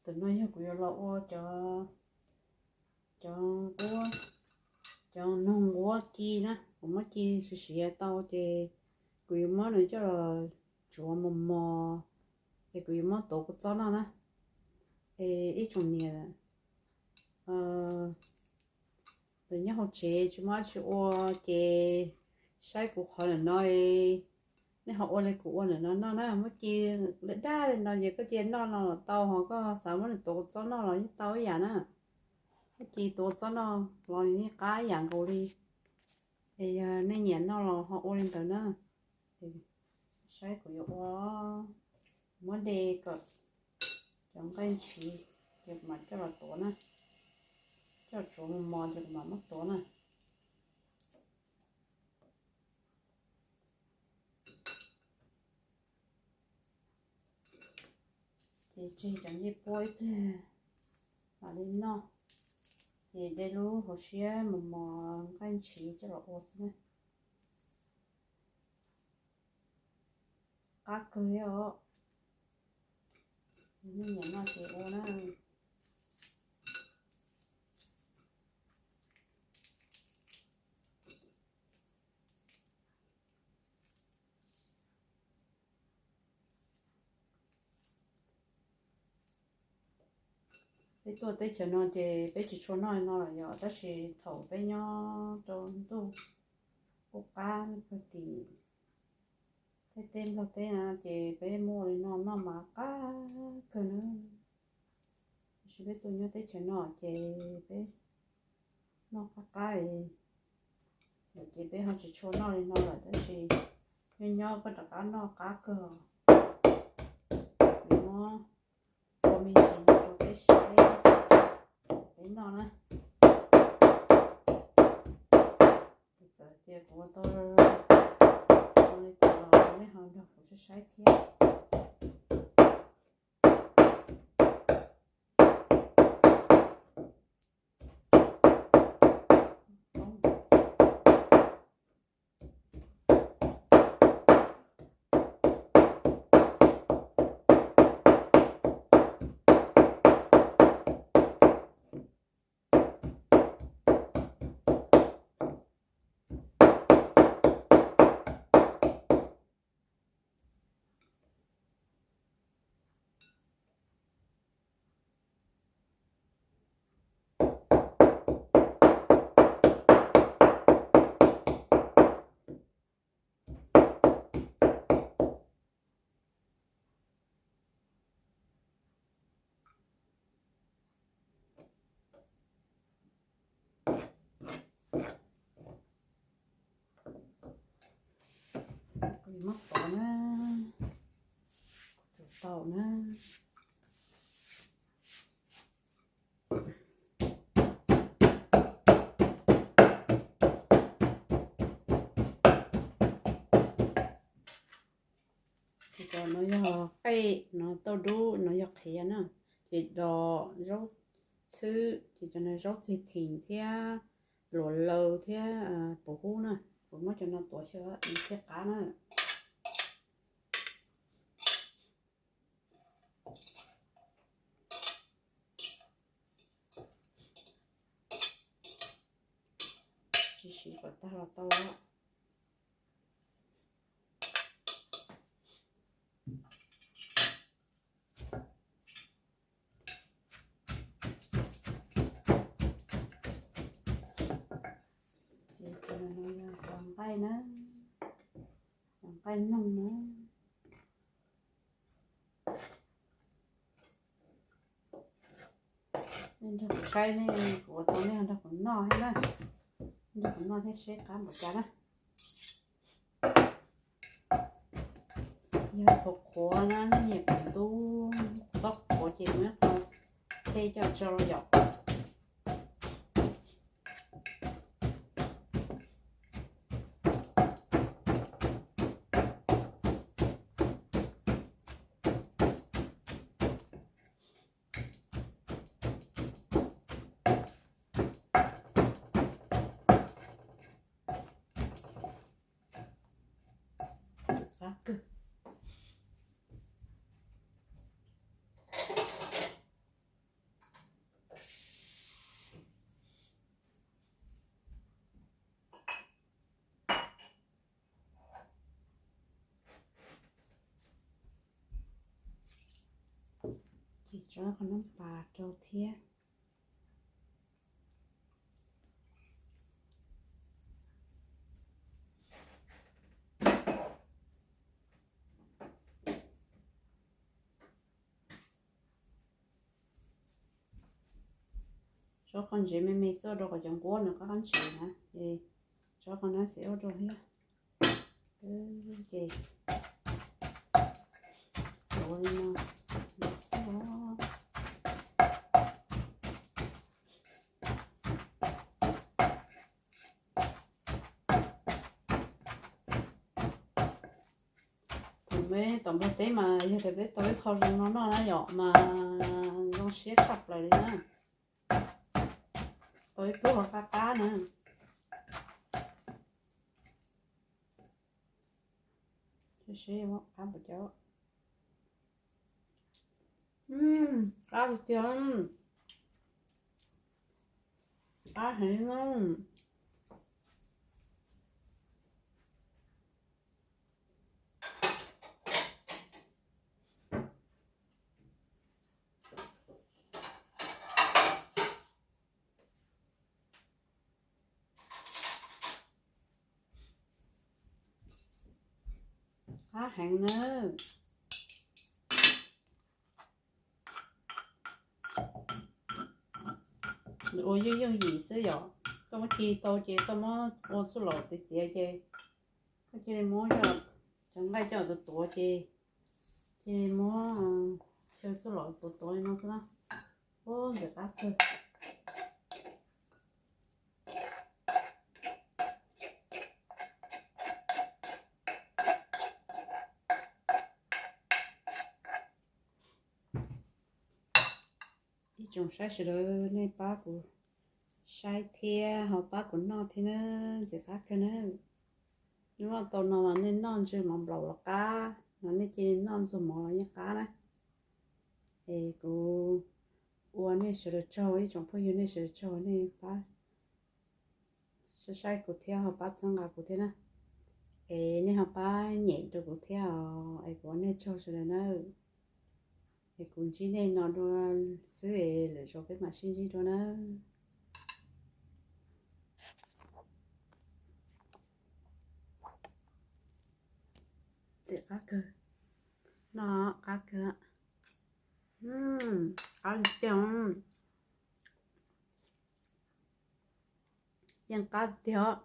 Tam no yog kuv yuav los ua cov, cov nquab, cov noog nquab ci na, kuv muab ci siav siav tau ces kuv yuav muab nws coj los tsuav mos mos, es kuv yuav muab tuav kua txob noj na. Es ib tsoom niam los nyob hauv tsev tsis muaj dab tsi ua ces saib kuv qhov ntawm no, nej ho ua li kuv ua ntawm no noj na. Muab ci daj daj li no ces koj cia noj no los tau, ho koj xav muab nws tuav kua txob noj los yeej tau ib yam na. Muab ci tuav kua txob noj los nws yeej qab ib yam nkaus li. Es yog nej nyiam noj los ho ua li ntawd na. Saib kuv yuav ua, muab de kom cov nqaij ntshiv ces kuv mam coj los tuav na. Coj los tsuav mos mos ces kuv mam muab tuav na. Ces tseg cov ncej puab ib pliag mam li noj. Ces de lub hauv siab mos mos nqaij ntshiv coj los ua xwb na. Qab kawg os. Nej nyiam noj ces ua na. Peb tuaj teb chaws no ces peb tsis tshua noj li no lawm yom, tab sis thaum peb nyob rau ntuj qub qab pag tim Thaib teb Nplog teb na ces peb muaj li no noj mas qab kawg na. Tab sis peb tuaj nyob teb chaws no ces peb noj qab qab, ces peb ho tsis tshua noj li no lawm, tab sis nyob nyob koj rov qab noj qab kawg. Muab ua me ntsis no rau peb saib, peb noj na. Txawm tias kuv ua tau zoo li cas los nej ho nrog kuv saib saib thiab. Kuv muab tov na, kuv tsuav tau na. Ces cov no yog qej, no tauj dub, no yog qhiav na. Ces dos zaub txhwb, ces cov no zaub txig thim thiab luam laws thiab puv hub na. Kuv muab cov no tuav xyaw thiaj qab na. Tsis siv kom tag los tau. Ces cov no yog cov nqaij na, cov nqaij noog na. Nej nrog kuv saib, nej kuv ua tau nej nrog kuv noj thiab na. Nrog kuv noj thiab seb qab npaum cas na. Yog qhuav qhuav na, nej nyiam qhuav ntub, txhob qhuav ces muab ib qho tej coj tso yom. Qab kawg. Rau qhov no pas rau thiab. Tso qhov ntsev me me xwb rau qhov cov nquab nws qab qab ntsev na, ces tso qhov no xwb ua rau thiab. Ces ua li no xwb. Thaum peb tom Nplog teb mas yog tias peb tau ib qho zoo no noj na yom mas zoo siab tshaj plaws li na. Tau ib pluag qab qab na. Seb qab npaum cas. Qab tiag tiag. Qab heev na. Qab heev na. Ua yooj yooj yim xwb yom. Koj muab khi tau ces koj muab ua txuj lom tiav tiav ces koj cia li muab cov nqaij coj tuav tuav ces cia li muab xyaw txuj lom tuav tuav li no xwb na. Ub, ntxim qab kawg. Ib tsoom saib sawv daws nej pab kuv saib thiab ho pab kuv noj thiab na, ntxim qab kawg na. Nyob tau no mas nej noj ntsw mov nplaum los qab, no nej cia li noj ntxuag mov los yeej qab na. Es kuv ua nej sawv daws tsaug, ib tsoom phooj ywg nej sawv daws tsaug nej pab saib saib kuv thiab ho pab txhawb nqa kuv thiab na. Es nej ho pab nyem rau kuv thiab os, es kuv ua nej tsaug sawv daws na. Es kuv ntsib nej no dua xwb es lwm zaus peb mam sib ntsib dua na. Ntxim qab kawg, noj qab kawg, qab tiag tiag. Yeej qab tiag.